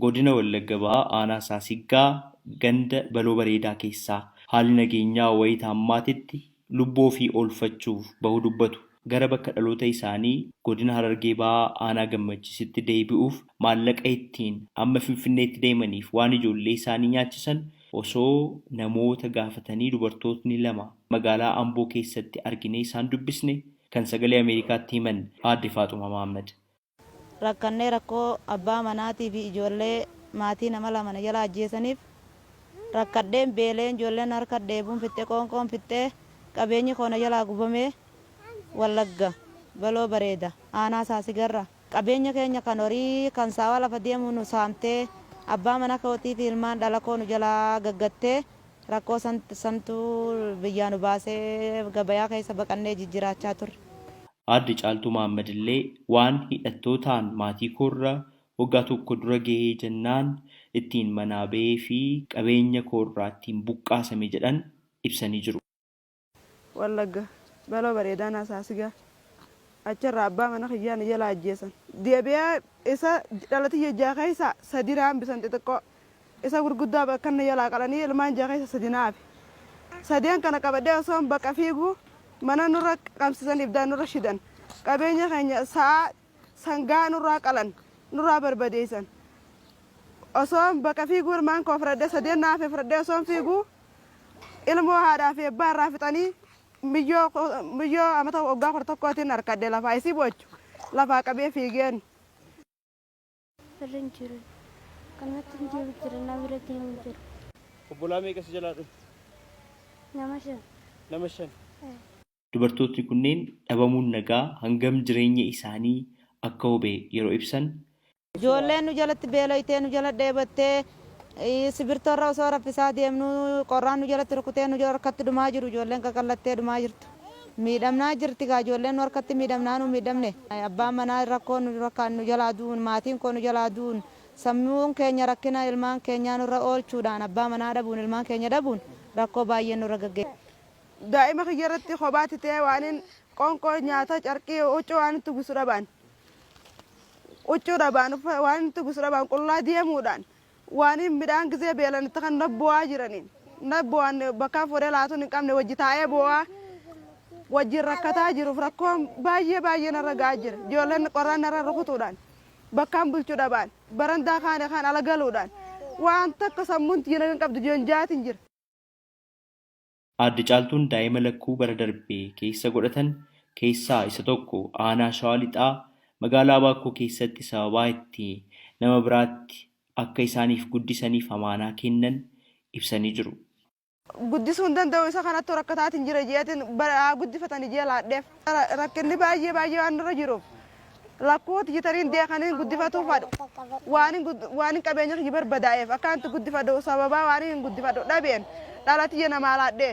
Godina Wallagga Bahaa Aanaa Saasiggaa ganda Baloo Bareedaa keessaa haalli nageenyaa wayita ammaatitti lubbuu ofii oolfachuuf bahuu dubbatu. Gara bakka dhaloota isaanii godina Harargee Bahaa Aanaa Gammachiisitti deebi'uuf maallaqa ittiin amma Finfinneetti deemaniif waan ijoollee isaanii nyaachisan osoo namoota gaafatanii dubartootni lama magaalaa Amboo keessatti arginee isaan dubbisne kan Sagalee Ameerikaatti himan Aadde Faaxumaa Mahaammad. Rakkannee rakkoo abbaa manaatii fi ijoollee maatii nama lama na jala ajjeesaniif rakkadheen beeleen ijoolleen harka dheebuun fixxee qoonqoon fixxee qabeenyi koo na jalaa gubamee Wallagga Baloo Bareeda aanaa Saasigarra qabeenya keenya kan horii kan saawaa lafa deemu nu saamtee abbaa mana kootii fi ilmaan dhala koo nu jalaa gaggattee rakkoo santuu biyyaa nu baasee gabayaa keessa baqannee jijjiraachaa turre. Aadde Caaltuu Mahaammad illee waan hidhattootaan maatii koorra waggaa tokko dura gahee jennaan ittiin manaa bahee fi qabeenya koorraa ittiin buqqaasame jedhan ibsanii jiru. Wallagga Baloo Bareedaa Naasaasigaa achirraa abbaa mana kiyyaa na jalaa ajjeesan. Deebi'ee isa dhala tiyya jaha keessa sadi na hambisan xixiqqoo. Isa gurguddaa bakka na jalaa qalanii ilmaan jaha keessa sadi na hafe. Sadeen kana qabadhee osoon baqa fiiguu mana nurra qabsiisan ibdaan nurra shidan. Qabeenya keenya sa'a sangaa nurraa qalan nurraa barbadeessan. Osoon baqa fiiguu ilmaan koo fudhadhee sadeen na hafe fudhadhee osoon fiiguu ilmoo haadhaa fi abbaa irraa fixanii miyyoo amata waggaa 11tiin harkadhe lafaa isii boochu lafaa qabee fiigeen. Firri hin jiru. Kanumatti hin deemu jira na bira deemu jiru. Obbolaa meeqa si jalaa dhume? Nama shan. Nama shan. Dubartootni kunneen dhabamuun nagaa hangam jireenya isaanii akka hube yeroo ibsan. Ijoolleen nu jalatti beeloytee nu jala dheebottee sibirtoorra osoo raffisaa deemnuu qorraan nu jalatti rukutee nu harkatti dhumaa jiru ijoolleen qaqallattee dhumaa jirtu. Miidhamnaa jirti gaa ijoolleen nu harkatti miidhamnaa nu miidhamne. Abbaan manaa rakkoo nu jalaa du'uun maatiin koo nu jalaa du'uun sammuun keenya rakkina ilmaan keenyaa nurra oolchuudhaan abbaa manaa dhabuun ilmaan keenya dhabuun rakkoo baay'een nurra gaggeessa. Daa'ima kiyya irratti kophaatti ta'ee waanin qoonqoo nyaata carqii huccuu waan itti uwwisu dhabaan huccuu dhabaan waan itti uwwisu dhabaan qullaa deemuudhaan waanin midhaan gizee beelan itti kan na bu'aa jiraniin na bu'aan bakkaan fuudhee laatuun hin qabne wajji taa'ee bu'aa wajjin rakkataa jiruuf rakkoon baay'ee baay'ee narra ga'aa jira. Ijoolleen qorraan narra rukutuudhaan bakkaan bulchuu dhabaan barandaa kaane kaan ala galuudhaan waan takka sammuun tiyya naga hin qabdu jonjaatiin jira. Aadde Caaltuun daa'ima lakkuu bara darbe keessa godhatan keessaa isa tokko aanaa Shawaa Lixaa magaalaa Baakkoo keessatti sababaa itti nama biraatti akka isaaniif guddisaniif amaanaa kennan ibsanii jiru. Guddisuu hin danda'u isa kanattu rakkataatiin jira jeetiin haa guddifatani jee laadheef. Rakkinni baay'ee baay'ee waan nurra jiruuf lakkuu tiyya deekaniin guddifatuu fadhu waan qabeenya kiyya barbadaa'eef akka itti guddifadhu sababaa waan hin guddifadhu dhabeen dhala tiyya namaa laadhee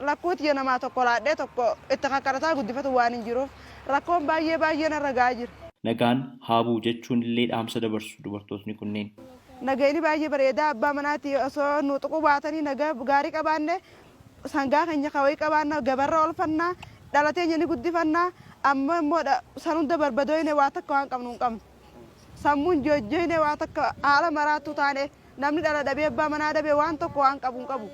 lakkuu tiyya namaa tokko laadhee tokko itti kakkarataa guddifatu waan hin jiruuf rakkoon baay'ee baay'ee narra ga'aa jira. Nagaan haa bu'u jechuun illee dhaamsa dabarsu dubartootni kunneen. Nagayni baay'ee bareedaa abbaa manaati osoo nu tuquu baatanii nagaa gaarii qabaanne sangaa keenya kawayii qabaanna gabarra oolfannaa dhala teenya ni guddifannaa amma immoo san hunda barbadooyne waa takka waan qabnu hin qabnu. Sammuun joojjoyne waa takka haala maraattuu taane namni dhala dhabee abbaa manaa dhabee waan tokko waan qabu hin qabu.